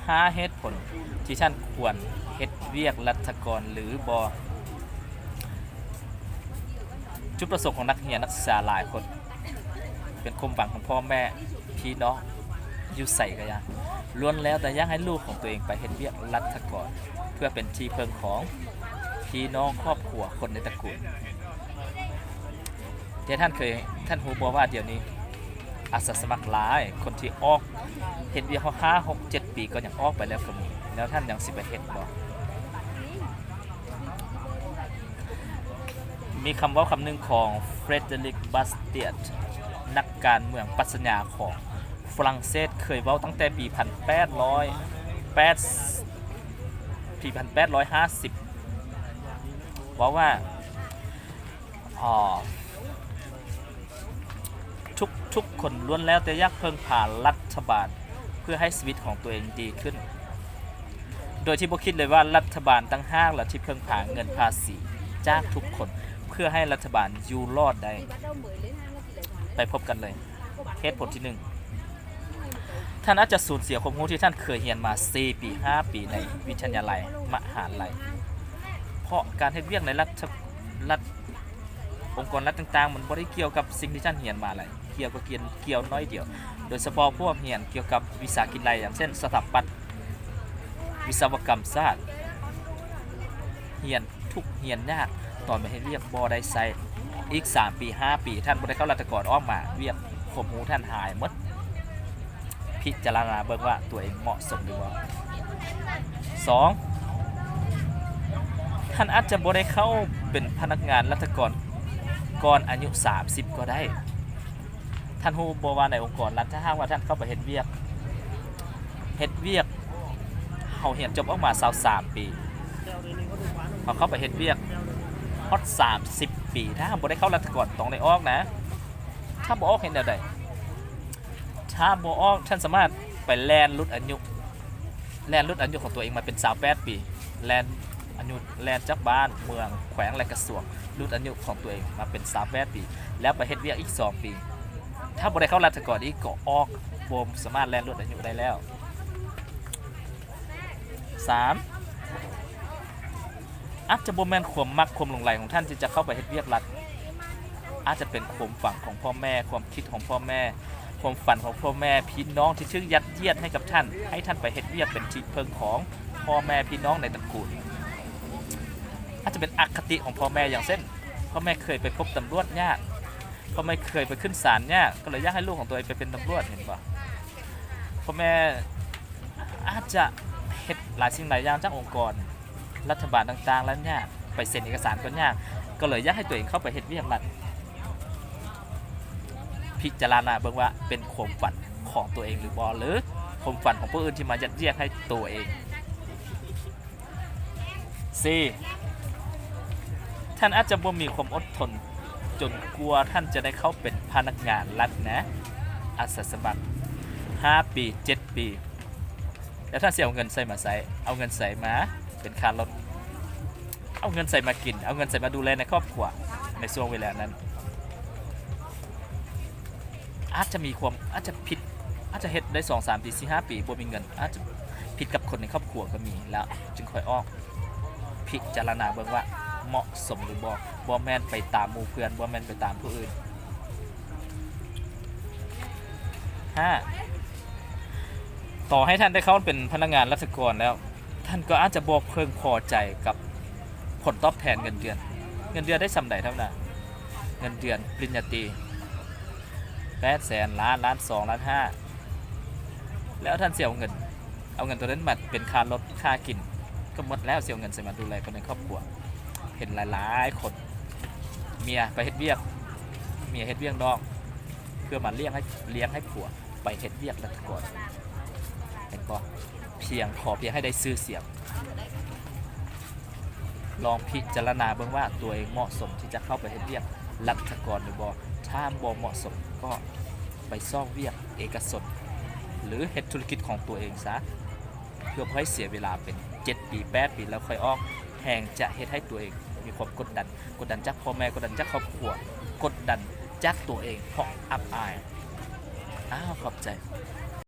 ຫ້າເຫດຜົນທີ່ທ່ານຄວນເຮັດວຽກລັດຖະກອນຫຼືບໍ່. ຈຸດປະສົງຂອງນັກຮຽນນັກສຶກສາຫຼາຍຄົນ ເປັນຄວາມຫວັງຂອງພໍ່ແມ່ພີ່ນ້ອງຢູ່ໃສກໍຢ່າ ລ້ວນແລ້ວແຕ່ຢາກໃຫ້ລູກຂອງຕົວເອງໄປເຮັດວຽກລັດຖະກອນ ເພື່ອເປັນທີ່ເພິ່ງຂອງພີ່ນ້ອງຄອບຄົວຄົນໃນຕະກຸນ. ແຕ່ທ່ານເຄີຍ ທ່ານຮູ້ບໍ່ວ່າດຽວນີ້ອາສາສະໝັກຫຼາຍຄົນທີ່ອອກເຮັດວຽກຮອດຫ້າ ຫົກ ເຈັດປີກໍຍັງອອກໄປແລ້ວກໍມີ ແລ້ວທ່ານຍັງຊິໄປເຮັດບໍ່? ມີຄຳເວົ້າຄຳໜຶ່ງຂອງ Frederick Bastiat ນັກການເມືອງປັດຊະຍາຂອງຝຣັ່ງເສດ ເຄີຍເວົ້າຕັ້ງແຕ່ປີພັນແປດຮ້ອຍແປດ ປີພັນແປດຮ້ອຍຫ້າສິບ ເວົ້າວ່າ ອໍ ທຸກໆຄົນລ້ວນແລ້ວແຕ່ຢາກເພິ່ງພາລັດຖະບານ ເພື່ອໃຫ້ຊີວິດຂອງຕົວເອງດີຂຶ້ນ ໂດຍທີ່ບໍ່ຄິດເລີຍວ່າລັດຖະບານຕ່າງຫາກລະທີ່ເພິ່ງພາເງິນພາສີຈາກທຸກຄົນ ເພື່ອໃຫ້ລັດຖະບານຢູ່ລອດໄດ້. ໄປພົບກັນເລີຍ. ເຫດຜົນທີໜຶ່ງ, ທ່ານອາດຈະສູນເສຍຄວາມຮູ້ທີ່ທ່ານເຄີຍຮຽນມາສີ່ປີ ຫ້າປີໃນວິທະຍາໄລ ມະຫາໄລ ເພາະການເຮັດວຽກໃນລັດຖະ ລັດ ອົງກອນລັດຕ່າງໆ ມັນບໍ່ໄດ້ກ່ຽວກັບສິ່ງທີ່ທ່ານຮຽນມາຫຼາຍ ກ່ຽວກໍກ່ຽວ ກ່ຽວໜ້ອຍດຽວ ໂດຍສະເພາະພວກຮຽນກ່ຽວກັບວິຊາກິດໄລ່ ຢ່າງເຊັ່ນ ສະຖາປັດ, ວິສະວະກຳສາດ ຮຽນທຸກຮຽນຍາກ ຕອນໄປເຮັດວຽກບໍ່ໄດ້ໃຊ້. ອີກສາມປີ ຫ້າປີ ທ່ານບໍ່ໄດ້ເຂົ້າລັດຖະກອນ ອອກມາວຽກ ຄວາມຮູ້ທ່ານຫາຍໝົດ. ພິຈາລະນາເບິ່ງວ່າຕົວເອງເໝາະສົມຫຼືບໍ່. ສອງ, ທ່ານອາດຈະບໍ່ໄດ້ເຂົ້າເປັນພະນັກງານລັດຖະກອນກ່ອນອາຍຸສາມສິບກໍໄດ້. ທ່ານຮູ້ບໍ່ວ່າໃນອົງກອນລັດ ຖ້າຫາກວ່າທ່ານເຂົ້າໄປເຮັດວຽກ ເຮັດວຽກ ເຮົາຮຽນຈົບອອກມາຊາວສາມປີ ເຮົາເຂົ້າໄປເຮັດວຽກຮອດສາມສິບປີ ຖ້າເຮົາບໍ່ໄດ້ເຂົ້າລັດຖະກອນ ຕ້ອງໄດ້ອອກນະ. ຖ້າບໍ່ອອກເຮັດແນວໃດ? ຖ້າບໍ່ອອກ ທ່ານສາມາດໄປແລ່ນຫຼຸດອາຍຸ ແລ່ນຫຼຸດອາຍຸຂອງຕົວເອງມາເປັນຊາວແປດປີ ແລ່ນອາຍຸ ແລ່ນຈາກບ້ານ ເມືອງ ແຂວງ ແລະ ກະຊວງ ຫຼຸດອາຍຸຂອງຕົວເອງມາເປັນຊາວແປດປີ ແລ້ວໄປເຮັດວຽກອີກສອງປີ. ຖ້າບໍ່ໄດ້ເຂົ້າລັດຖະກອນອີກກໍອອກ ບໍ່ສາມາດແລ່ນຫຼຸດອາຍຸໄດ້ແລ້ວ. ສາມ, ອາດຈະບໍ່ແມ່ນຄວາມມັກຄວາມຫຼົງໄຫຼຂອງທ່ານທີ່ຈະເຂົ້າໄປເຮັດວຽກລັດ, ອາດຈະເປັນຄວາມຫວັງຂອງພໍ່ແມ່, ຄວາມຄິດຂອງພໍ່ແມ່, ຄວາມຝັນຂອງພໍ່ແມ່ພີ່ນ້ອງທີ່ຖືກຍັດຢຽດໃຫ້ກັບທ່ານ, ໃຫ້ທ່ານໄປເຮັດວຽກເປັນທີ່ເພິ່ງຂອງພໍ່ແມ່ພີ່ນ້ອງໃນຕະກຸນ. ອາດຈະເປັນອະຄະຕິຂອງພໍ່ແມ່, ຢ່າງເຊັ່ນ ພໍ່ແມ່ເຄີຍໄປພົບຕຳຫຼວດຍາກ, ພໍ່ແມ່ເຄີຍໄປຂຶ້ນສານຍາກ, ກໍເລີຍຢາກໃຫ້ລູກຂອງຕົວເອງໄປເປັນຕຳຫຼວດ, ເຫັນບໍ່? ພໍ່ແມ່ອາດຈະເຮັດຫຼາຍສິ່ງຫຼາຍຢ່າງຈາກອົງກອນ ລັດຖະບານຕ່າງໆ ແລ້ວຍາກ, ໄປເຊັນເອກະສານກໍຍາກ, ກໍເລີຍຢາກໃຫ້ຕົວເອງເຂົ້າໄປເຮັດວຽກລັດ. ພິຈາລະນາເບິ່ງວ່າເປັນຄວາມຝັນຂອງຕົວເອງຫຼືບໍ່ ຫຼືຄວາມຝັນຂອງຜູ້ອື່ນທີ່ມາຍັດຢຽດໃຫ້ຕົວເອງ. ສີ່, ທ່ານອາດຈະບໍ່ມີຄວາມອົດທົນຈົນກວ່າທ່ານຈະໄດ້ເຂົ້າເປັນພະນັກງານລັດນະ, ອາສາສະໝັກ ຫ້າປີ ເຈັດປີ ແລ້ວທ່ານຊິເອົາເງິນໃສມາໃຊ້? ເອົາເງິນໃສມາເປັນຄ່າລົດ? ເອົາເງິນໃສມາກິນ? ເອົາເງິນໃສມາດູແລໃນຄອບຄົວໃນຊ່ວງເວລານັ້ນ? ອາດຈະມີຄວາມ ອາດຈະຜິດ ອາດຈະເຮັດໄດ້ສອງສາມປີ ສີ່ຫ້າປີ ບໍ່ມີເງິນ ອາດຈະຜິດກັບຄົນໃນຄອບຄົວກໍມີ ແລ້ວຈຶ່ງຄ່ອຍອອກ. ພິຈາລະນາເບິ່ງວ່າເໝາະສົມຫຼືບໍ່, ບໍ່ແມ່ນໄປຕາມໝູ່ເພື່ອນ, ບໍ່ແມ່ນໄປຕາມຜູ້ອື່ນ. ຫ້າ, ຕໍ່ໃຫ້ທ່ານໄດ້ເຂົ້າເປັນພະນັກງານລັດຖະກອນແລ້ວ, ທ່ານກໍອາດຈະບໍ່ເພິ່ງພໍໃຈກັບຜົນຕອບແທນເງິນເດືອນ. ເງິນເດືອນໄດ້ສ່ຳໃດທ່ານນະ? ເງິນເດືອນປະລິນຍາຕີ ແປດແສນ ລ້ານ ລ້ານສອງ ລ້ານຫ້າ ແລ້ວທ່ານຊິເອົາເງິນ ເອົາເງິນຕົວນັ້ນມາເປັນຄ່າລົດ ຄ່າກິນ ກໍໝົດແລ້ວ. ຊິເອົາເງິນໃສມາດູແລຄົນໃນຄອບຄົວ? ເຫັນຫຼາຍໆຄົນ ເມຍໄປເຮັດວຽກ ເມຍເຮັດວຽກນອກ ເພື່ອມາລ້ຽງໃຫ້ ລ້ຽງໃຫ້ຜົວ ໄປເຮັດວຽກລັດຖະກອນ ເຫັນບໍ່? ພຽງ ຂໍພຽງໃຫ້ໄດ້ຊື່ສຽງ. ລອງພິຈາລະນາເບິ່ງວ່າຕົວເອງເໝາະສົມທີ່ຈະເຂົ້າໄປເຮັດວຽກລັດຖະກອນຫຼືບໍ່. ຖ້າບໍ່ເໝາະສົມກໍໄປຊອກວຽກເອກະຊົນ ຫຼືເຮັດທຸລະກິດຂອງຕົວເອງຊະ ເພື່ອບໍ່ໃຫ້ເສຍເວລາເປັນເຈັດປີ ແປດປີ ແລ້ວຄ່ອຍອອກ. ແຮ່ງຈະເຮັດໃຫ້ຕົວເອງມີຄວາມກົດດັນ, ກົດດັນຈາກພໍ່ແມ່, ກົດດັນຈາກຄອບຄົວ, ກົດດັນຈາກຕົວເອງ ເພາະອັບອາຍ. ອ້າວ ຂອບໃຈ.